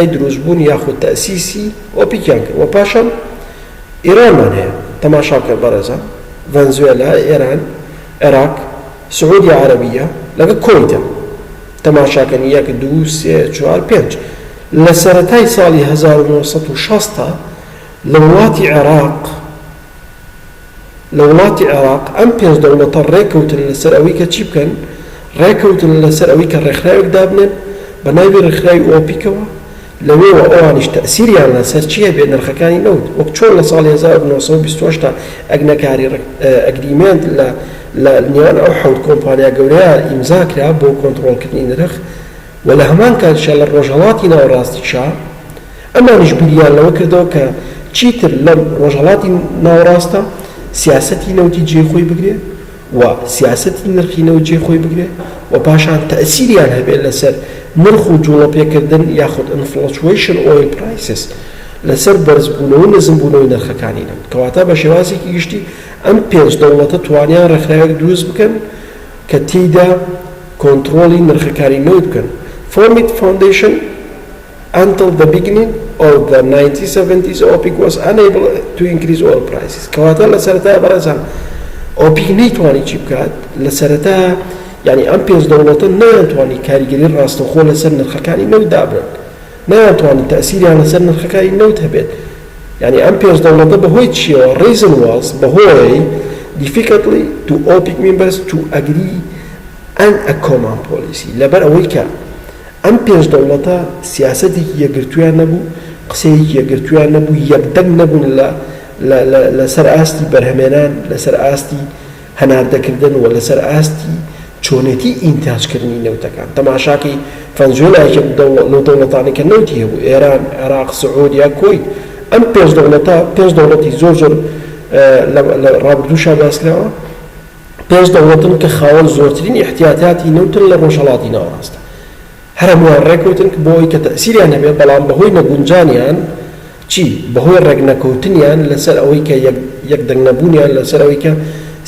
دروستبوون یاخود تەئسیسی ئۆپیکیان کرد و پاشان ئیرانمان هەیە تەماشا بکەن بەڕێزان ڤەنزوێلا ئێران عێراق سعودیە عەرەبیە لەگە کۆیتە تەماشاکەن یەک دوو سێ چوار پێنج لە سەرەتای ساڵی 1960 تا لە وڵاتی عێراق لە وڵاتی عێراق ئەم پێنج دەوڵەتە ڕێککەوتن لەسەر ئەوەی کە چی بکەن؟ ڕێککەوتن لەسەر ئەوەی کە ڕێکخراوێک دابنێن بە ناوی ڕێکخراوی ئۆپیکەوە، لەوێوە ئەوانیش تەئسیریان لەسەر چی هەبێت نرخەکانی نەوت، وەک چۆن لە ساڵی 1928 تا ئەگنەکاری agreement لە لە نێوان ئەو حەوت کۆمپانیا گەورەیە ئیمزا کرا بۆ کۆنتڕۆڵکردنی نرخ و لە هەمان کاتیشا لە ڕۆژهەڵاتی ناوەڕاستیشا ئەمانیش بیریان لەوە کردەوە کە چیتر لەم ڕۆژهەڵاتی ناوەڕاستە سیاسەتی نەوتی جێی خۆی بگرێ و سیاسەتی نرخی نەوت جێی خۆی بگرێ و پاشان تەئسیریان هەبێ لەسەر نرخ و جوڵە پێکردن یاخود inflation oil prices لەسەر بەرزبوونەوە و نزمبوونەوەی نرخەکانی نەوت. کەواتە بە شێوازێکی گشتی ئەم پێنج دەوڵەتە توانیان ڕێکخراوێک دروست بکەن کە تێیدا کۆنتڕۆڵی نرخەکانی نەوت بکەن Formed Foundation Until the beginning of the 1970s OPEC was unable to increase oil prices کەواتە لە سەرەتای بەڕێزان ئۆپیک نەیتوانی چی بکات لە سەرەتا یعنی ئەم پێنج دەوڵەتە نەیانتوانی کاریگەری ڕاستەوخۆ لەسەر نرخەکانی نەوت دابنن نەیانتوانی تەئسیریان لەسەر نرخەکانی نەوت هەبێت یعنی ئەم پێنج دەوڵەتە بەهۆی چیەوە reason was بەهۆی difficulty to OPEC members to agree on a common policy لەبەر ئەوەی کە ئەم پێنج دەوڵەتە سیاسەتێکی یەکگرتوویان نەبوو، قسەیەکی یەکگرتوویان نەبوو، یەکدەنگ نەبوون لە لە لە لەسەر ئاستی بەرهەمێنان، لەسەر ئاستی هەناردەکردن و لەسەر ئاستی چۆنێتی ئینتاجکردنی نەوتەکان. تەماشاکەی فەنزوێلا یەکێک لەو دەوڵەتانەی کە نەوتی هەبوو، ئێران، عێراق، سعودیا، کۆیت، ئەم پێنج دەوڵەتە پێنج دەوڵەتی زۆر زۆر لە لە ڕابردووشا باسکراوە، پێنج دەوڵەتن کە خاوەن زۆرترین ئیحتیاتاتی نەوتن لە ڕۆژهەڵاتی ناوەڕاستدا. هەر هەموویان ڕێکەوتن بۆ ئەوەی کە تەئسیریان هەبێت، بەڵام بەهۆی نەگونجانیان چی؟ بەهۆی ڕێکنەکەوتنیان لەسەر ئەوەی کە یەک یەکدەنگ نەبوونیان لەسەر ئەوەی کە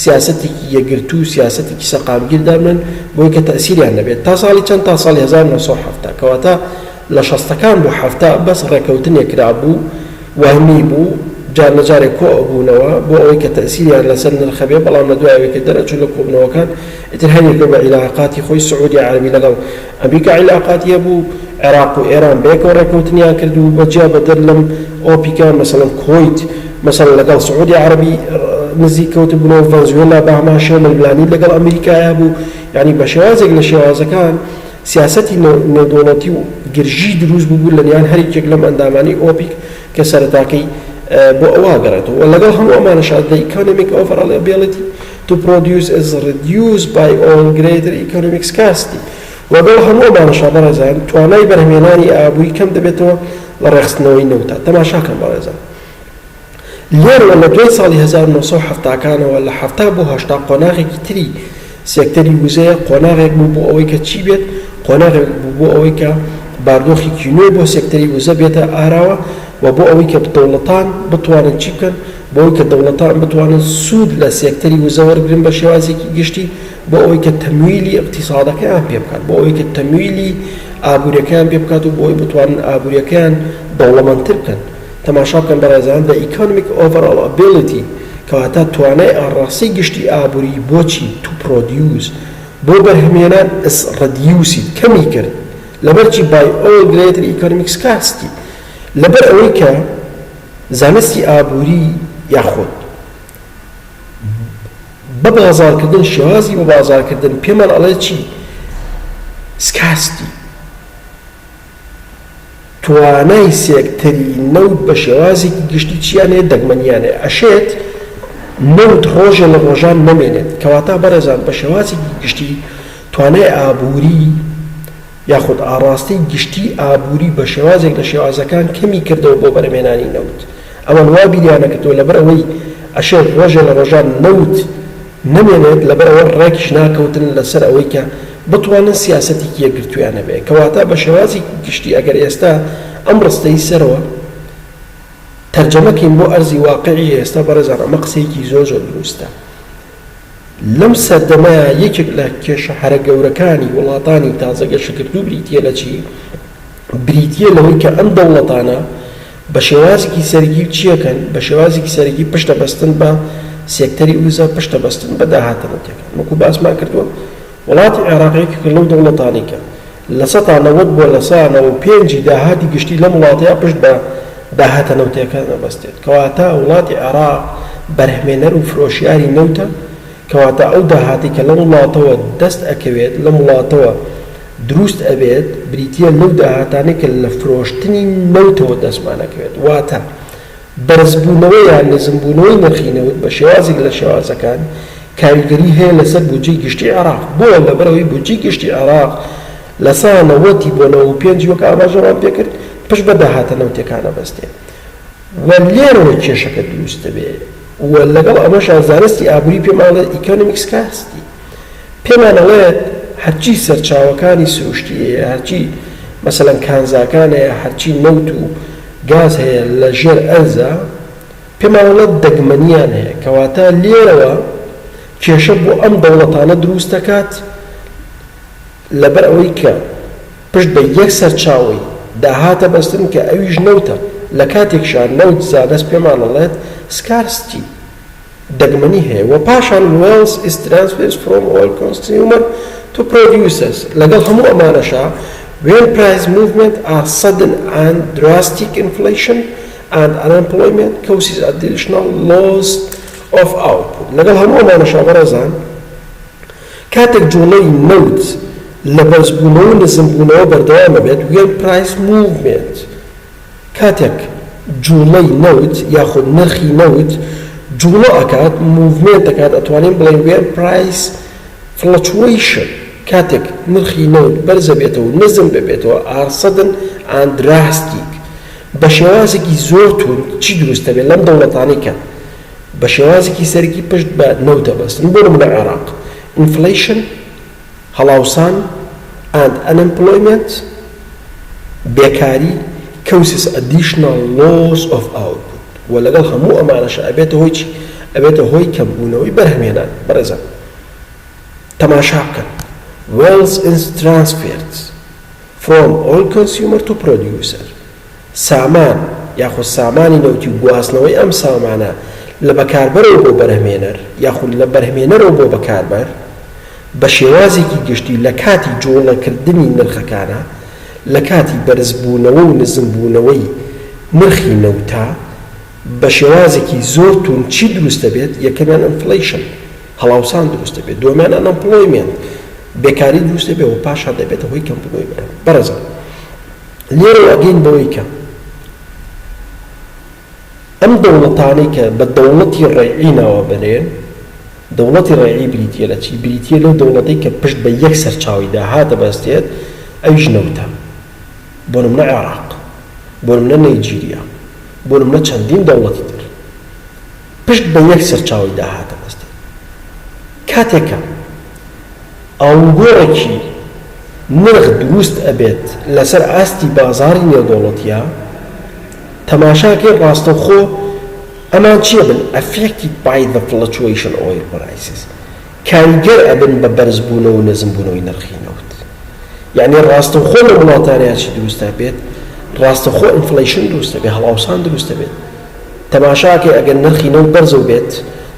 سیاسەتێکی یەکگرتوو و سیاسەتێکی سەقامگیر دابنێن بۆی کە تەئسیریان نەبێت تا ساڵی چەند؟ تا ساڵی 1970 کەواتە لە شەستەکان بۆ حەفتا بەس ڕێکەوتنێک کرابوو وەهمی بوو، جار لە جارێک کۆ ئەبوونەوە بۆ ئەوەی کە تەئسیریان لەسەر نرخ هەبێ، بەڵام لە دوای ئەوەی کە دەرئەچوو لە کۆبوونەوەکان ئیتر هەر یەکەو بە عیلاقاتی خۆی، سعودیە عەرەبی لەگەڵ ئەمریکا عیلاقاتی هەبوو، عێراق و ئێران بەیەکەوە ڕێکەوتنیان کرد و بە جیا بەدەر لەم ئۆپیکە مەسەلەن کوەیت مەسەلەن لەگەڵ سعودیە عەرەبی نزیک کەوتبوونەوە، ڤەنزوێلا بە هەمان شێوە ململانی لەگەڵ ئەمریکایا هەبوو، یانی بە شێوازێک لە شێوازەکان سیاسەتی نێودەوڵەتی و گرژی دروست بووبوو لە نێوان هەر یەکێک لەم ئەندامانەی ئۆپیک کە سەرەتاکەی بۆ ئەوە ئەگەڕێتەوە و لەگەڵ هەموو ئەمانەشا the economic overall ability to produce is reduced by all greater economic scarcity وەگەڵ هەموو ئەمانەشا بەڕێزان توانای بەرهەمهێنانی ئابووری کەم دەبێتەوە لە ڕێکخستنەوەی نەوتا تەماشاکەن بەڕێزان لێرەوە لە دوای ساڵی 1970 کانەوە لە 70 بۆ 80 قۆناغێکی تری سێکتەری وزەیە، قۆناغێک بوو بۆ ئەوەی کە چی بێت، قۆناغێک بوو بۆ ئەوەی کە باردۆخێکی نوێ بۆ سێکتەری وزە بێتە ئاراوە و بۆ ئەوەی کە دەوڵەتان بتوانن چی بکەن، بۆ ئەوەی کە دەوڵەتان بتوانن سوود لە سێکتەری وزە وەربگرن بە شێوازێکی گشتی، بۆ ئەوەی کە تەمویلی ئیقتیسادەکەیان پێ بکات، بۆ ئەوەی کە تەمویلی ئابووریەکەیان پێ بکات و بۆ ئەوەی بتوانن ئابووریەکەیان دەوڵەمەندتر بکەن. تەماشا بکەن بەڕێزان The economic overall ability کەواتە توانای ئاڕاستەی گشتی ئابووری بۆچی to produce بۆ بەرهەمهێنان is reduced کەمی کرد لەبەرچی by all greater economic scarcity لەبەر ئەوەی کە زانستی ئابووری یاخود بە بازاڕکردن شێوازی بە بازاڕکردن پێمان ئەڵێ چی scarcity توانای سێکتەری نەوت بە شێوازێکی گشتی چیان هەیە دەگمەنیان هەیە ئەشێت نەوت ڕۆژێ لە ڕۆژان نەمێنێت کەواتە بەڕێزان بە شێوازێکی گشتی توانای ئابووری یاخود ئاڕاستەی گشتی ئابووری بە شێوازێک لە شێوازەکان کەمی کردەوە بۆ بەرهەمهێنانی نەوت ئەوان وا بیریان نەکردەوە لەبەر ئەوەی ئەشێت ڕۆژێ لە ڕۆژان نەوت نەمێنێت، لەبەر ئەوە ڕێکیش ناکەوتن لەسەر ئەوەی کە بتوانن سیاسەتێکی یەکگرتوویان هەبێ. کەواتە بە شێوازێکی گشتی ئەگەر ئێستا ئەم ڕستەی سەرەوە تەرجەمە کەین بۆ ئەرزی واقعی ئێستا بەڕێزان ئەمە قسەیەکی زۆر زۆر دروستە. لەم سەردەمەیا یەکێک لە کێشە هەرە گەورەکانی وڵاتانی تازە گەشەکردوو بریتییە لە چی؟ بریتییە لەوەی کە ئەم دەوڵەتانە بە شێوازێکی سەرەکی چیەکەن؟ بە شێوازێکی سەرەکی پشتە بەستن بە سێکتەری وزە، پشتە بەستن بە داهاتە نەوتیەکان. وەکو باسمان کردووە وڵاتی عێراق یەکێکە لەو دەوڵەتانەی کە 90% بۆ 95% ی داهاتی گشتی لەم وڵاتەیە پشت بە داهاتە نەوتیەکان ئەبەستێت. کەواتە وڵاتی عێراق بەرهەمێنەر و فرۆشیاری نەوتە، کەواتە ئەو داهاتەی کە لەم وڵاتەوە دەست ئەکەوێت، لەم وڵاتەوە دروست ئەبێت بریتییە لەو داهاتانەی کە لە فرۆشتنی نەوتەوە دەستمان ئەکەوێت، واتە بەرزبوونەوە یان نزمبوونەوەی نرخی نەوت بە شێوازێک لە شێوازەکان کاریگەری هەیە لەسەر بودجەی گشتی عێراق، بۆ؟ لەبەرئەوەی بودجەی گشتی عێراق 90% ی بۆ 95 ی وەک ئاماژەمان پێکرد پشت بە داهاتە نەوتیەکان ئەبەستێ و لێرەوە کێشەکە دروست دەبێ و لەگەڵ ئەمەشا زانستی ئابووری پێمان ئەڵێت economic scarcity پێمان ئەڵێت هەرچی سەرچاوەکانی سروشتی هەیە، هەرچی مەسەلەن کانزاکان هەیە، هەرچی نەوت و گاز هەیە لە ژێر ئەرزا، پێمان ئەڵێت دەگمەنیان هەیە، کەواتە لێرەوە کێشە بۆ ئەم دەوڵەتانە دروست دەکات لەبەر ئەوەی کە پشت بە یەک سەرچاوەی داهاتە بەستن کە ئەویش نەوتە، لە کاتێکشا نەوت زانست پێمان ئەڵێت scarcity. دەگمەنی هەیە و پاشان wealth is transfers from oil consumer to producers لەگەڵ هەموو ئەمانەشا when price movement are sudden and drastic inflation and unemployment causes additional loss of output لەگەڵ هەموو ئەمانەشا بەڕێزان کاتێک جوڵەی نەوت لە بەرزبوونەوە و نزمبوونەوە بەردەوام ئەبێت when price movement کاتێک جوڵەی نەوت یاخود نرخی نەوت جوڵە ئەکات movement ئەکات ئەتوانین بڵێین when price fluctuation کاتێک نرخی نەوت بەرزەبێتەوە و نزم ببێتەوە are sudden and drastic بە شێوازێکی زۆر توند چی دروست دەبێت لەم دەوڵەتانەی کە بە شێوازێکی سەرەکی پشت بە نەوت دەبەستن بۆ نمونە عێراق inflation هەڵاوسان and unemployment، بێکاری، causes additional loss of output، و لەگەڵ هەموو ئەمانەشا ئەبێتە هۆی چی؟ ئەبێتە هۆی کەمبوونەوەی بەرهەمهێنان. بەڕێزان تەماشا بکەن wealth is transferred from oil consumer to producer سامان یاخود سامانی نەوتی و گواستنەوەی ئەم سامانە لە بەکاربەرەوە بۆ بەرهەمهێنەر یاخود لە بەرهەمهێنەرەوە بۆ بەکاربەر بە شێوازێکی گشتی لە کاتی جووڵەکردنی نرخەکانا، لە کاتی بەرزبوونەوە و نزمبوونەوەی نرخی نەوتا بە شێوازێکی زۆر توند چی دروست دەبێت، یەکەمیان inflation، هەڵاوسان دروست دەبێت، دووەمیان unemployment، بێکاری دروست دەبێت و پاشان دەبێتە هۆی کەمبوونەوەی بەرهەم. بەڕێزان لێرەوە ئەگەین بەوەی کە ئەم دەوڵەتانەی کە بە دەوڵەتی ڕەیعی ناوەبەرێن، دەوڵەتی ڕەیعی بریتییە لە چی؟ بریتییە لەو دەوڵەتەی کە پشت بە یەک سەرچاوەی داهات دەبەستێت، ئەویش نەوتە. بۆ نمونە عێراق، بۆ نمونە نەیجیریا، بۆ نمونە چەندین دەوڵەتی تر. پشت بە یەک سەرچاوەی داهات دەبەستێت. کاتێک کە ئاڵوگۆڕێکی نرخ دروست ئەبێت لەسەر ئاستی بازاڕی نێودەوڵەتیا، تەماشاکەی ڕاستەوخۆ ئەمان چی ئەبن affected by the fluctuation oil prices کاریگەر ئەبن بە بەرزبوونەوە و نزمبوونەوەی نرخی نەوت یعنی ڕاستەوخۆ لە وڵاتانیا چی دروست ئەبێت ڕاستەوخۆ inflation دروست ئەبێت هەڵاوسان دروست ئەبێت تەماشاکەی ئەگەر نرخی نەوت بەرزەو بێت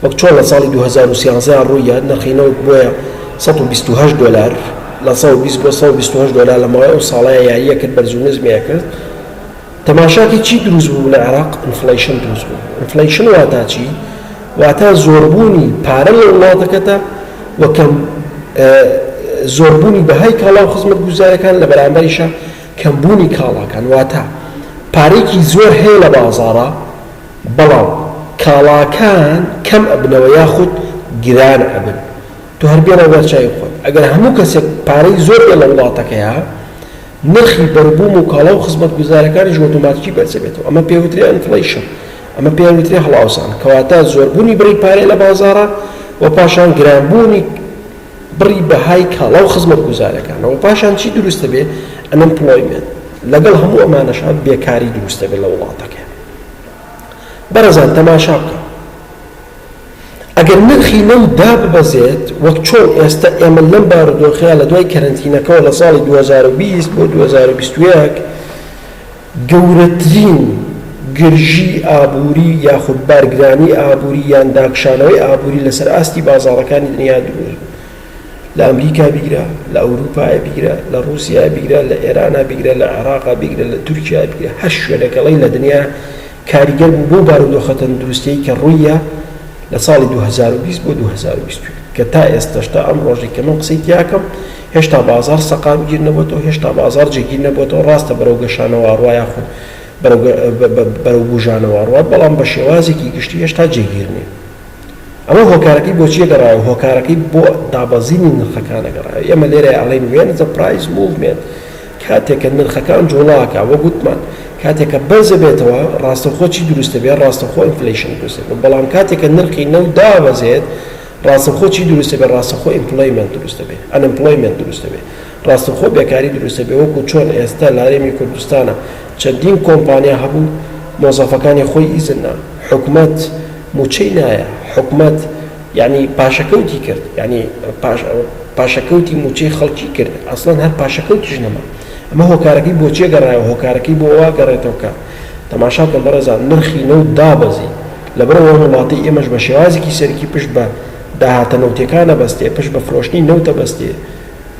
وەک چۆن لە ساڵی 2013 ڕوویە نرخی نەوت بۆیە 128 دۆلار لە 120 بۆ 128 دۆلار لە ماوەی ئەو ساڵەیە یاریە کرد بەرز و نزمیە کرد تەماشاکەی چی دروست بوو لە عێراق inflation دروست بوو inflation واتا چی واتا زۆربوونی پارە لە وڵاتەکەتە و کەم زۆربوونی بەهای کاڵا و خزمەتگوزارەکان لە بەرامبەریشە کەمبوونی کاڵاکان واتا پارێکی زۆر هەیە لە بازاڕا بەڵام کاڵاکان کەم ئەبنەوە یاخود گران ئەبن تۆ هەر بێنە بەرچاوی خۆت ئەگەر هەموو کەسێک پارەی زۆر بێ لە وڵاتەکەیا نرخی بەروبووم و کاڵا و خزمەتگوزارەکانیش ئۆتۆماتیکی بەرزدەبێتەوە، ئەمە پێوترێ inflation، ئەمە پێوترێ هەڵاوسان، کەواتە زۆربوونی بڕی پارەی لە بازاڕا و پاشان گرانبوونی بڕی بەهای کاڵا و خزمەتگوزارەکان و پاشان چی دروست دەبێت؟ Unemployment، لەگەڵ هەموو ئەمانەشا بێکاری دروست دەبێت لە وڵاتەکە. بەڕێزان تەماشا بکەن. ئەگەر نرخی نەوت داببەزێت، وەک چۆن ئێستە ئێمە لەم بارودۆخەیا لە دوای کەرەنتینەکەوە لە ساڵی 2020 بۆ 2021. گەورەترین گرژی ئابووری یاخود بارگرانی ئابووری یان داکشانەوەی ئابووری لەسەر ئاستی بازاڕەکانی دنیا دروست بوو. لە ئەمریکا بیگرە، لە ئەوروپایە بیگرە، لە ڕووسیا بیگرە، لە ئێرانا بیگرە، لە عێراقا بیگرە، لە تورکیا بیگرە، هەر شوێنێکەڵی لە دنیا کاریگەر بوو بەو بارودۆخە تەندروستیەی کە ڕووییا لە ساڵی 2020 بۆ 2021 کە تا ئێستەش تا ئەم ڕۆژەی کە من قسەی تیاکەم هێشتا بازاڕ سەقامگیر نەبۆتەوە، هێشتا بازاڕ جێگیر نەبۆتەوە، ڕاستە بەرەو گەشانەوە ئەڕوا یاخود بەرەو بوژانەوە ئەڕوات، بەڵام بە شێوازێکی گشتی هێشتا جێگیر نییە. ئەمە هۆکارەکەی بۆچی گەڕایەوە؟ هۆکارەکەی بۆ دابەزینی نرخەکان گەڕایەوە. ئێمە لێرە ئەڵێین when the price movement، کاتێک کە نرخەکان جوڵاکە، وەک وتمان کاتێک کە بەرزە بێتەوە ڕاستەوخۆ چی دروست دەبێت؟ ڕاستەوخۆ inflation دروست دەبێت. بەڵام کاتێک کە نرخی نەوت دابەزێت ڕاستەوخۆ چی دروست دەبێت؟ ڕاستەوخۆ employment دروست دەبێت، unemployment دروست دەبێت، ڕاستەوخۆ بێکاری دروست دەبێت. وەکو چۆن ئێستا لە هەرێمی کوردستانە چەندین کۆمپانیا هەبوو مۆزەفەکانی خۆی ئیزن نا، حکومەت موچەی نایە، حکومەت یعنی پاشەکەوتی کرد، یعنی پاشەکەوتی موچەی خەڵکی کرد، ئەسڵەن هەر پاشەکەوتیش نەما. ئەمە هۆکارەکەی بۆچیە گەڕایەوە؟ هۆکارەکەی بۆ وا گەڕێتەوە کە تەماشا بکەن بەڕێزان نرخی نەوت دابەزی، لەبەرئەوە وڵاتی ئێمەش بە شێوازێکی سەرەکی پشت بە داهاتە نەوتیەکان ئەبەستێ، پشت بە فرۆشتنی نەوت ئەبەستێ،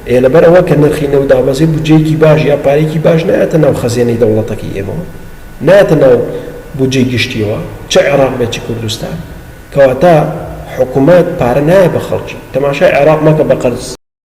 ئێ لەبەر ئەوە کە نرخی نەوت دابەزێ بودجەیەکی باش یا پارەیەکی باش نایەتە ناو خەزێنەی دەوڵەتەکەی ئێمەوە، نایەتە ناو بودجەی گشتیەوە، چ عێراق بێت چ کوردستان، کەواتە حکومەت پارە نایە بە خەڵکی، تەماشای عێراق مەکە بە قەرز.